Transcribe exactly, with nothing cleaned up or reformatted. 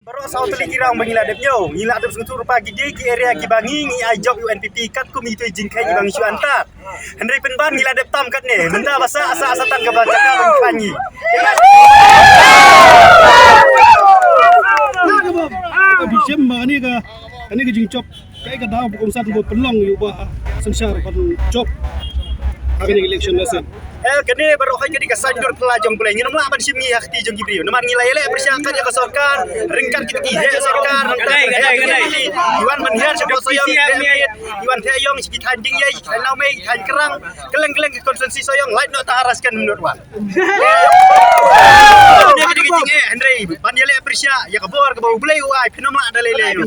Baroh saw tylli ki rang ba ngi la dep ïoh, ngi la dep sngewthuh ruh ba ki dei ki area kiba ngi ngi ai jop ïa u N P P katkum ito i jingkheiñ ba ngi shu antar. Hynrei pynban ngi la dep tam katne, mynta ba sa sa sa tang kaba jaka ba ngi khlaiñ ngi. Ka bishim ba kane ka, kane ka jingjop, ka ka daw ba kongsan ba pynlong ïa u Bah Synshar ban jop ha kane ka election na sien. Eh, kane baroh ka dei ka saiñdur phylla jong U Blei. Ngin ym lah ban shim ngi ha kti jong ki briew. Namar ngi la ïaleh pyrshah kat ïa ka sorkar, ryngkat kita ki heh sorkar, ryngkat ki heh community. Ïa wan ban hiar sha ka Sohiong, ïa wan theh ïong sha ki thaiñ Diengïei, ki thaiñ Lawmei, ki thaiñ Krang, kylleng kylleng ki constituency Sohiong, lait noh tang ha Rasken mynta wan. Kane ka dei ka jingeh, hynrei ban ïaleh pyrshah ïa ka bor kaba U Blei u ai, phin ym lah da lei lei.